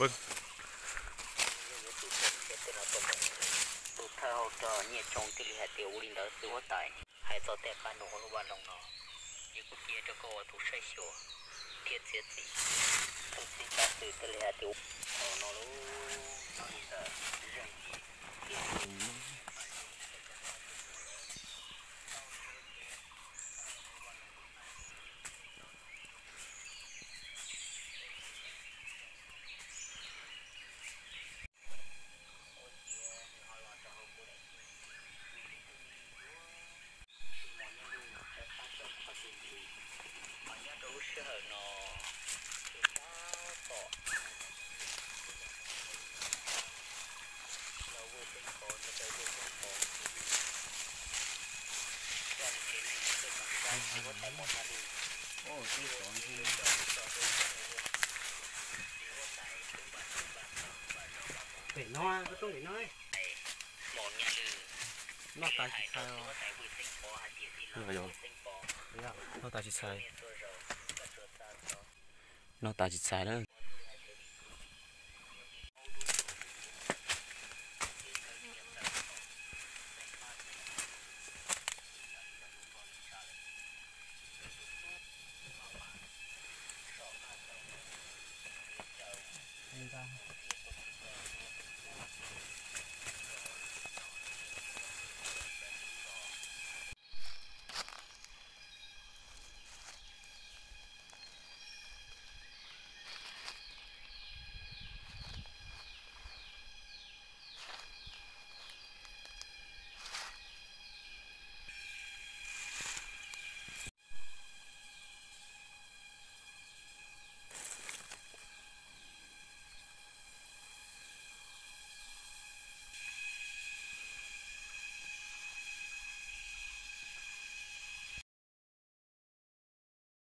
Tus thawj hau rog Nyiaj Tsoo thiaj li hais tias ua li ntawd xwb huab tais. Hais txog tej qab nus hauv lub vaj loog no, ces kuv cia rau koj ua tus saib xyuas thiab txiav txim. Tus txiv Tsab Xwm thiaj li hais tias, no lub no li ntawd, zeej tsis thiab Nyob rau lub sij hawm no, ces tab tom Pem no, koj tub pem no. Noj tas tsis txhais. Noj tas tsis txhais. Noj tas tsis txhais lawm.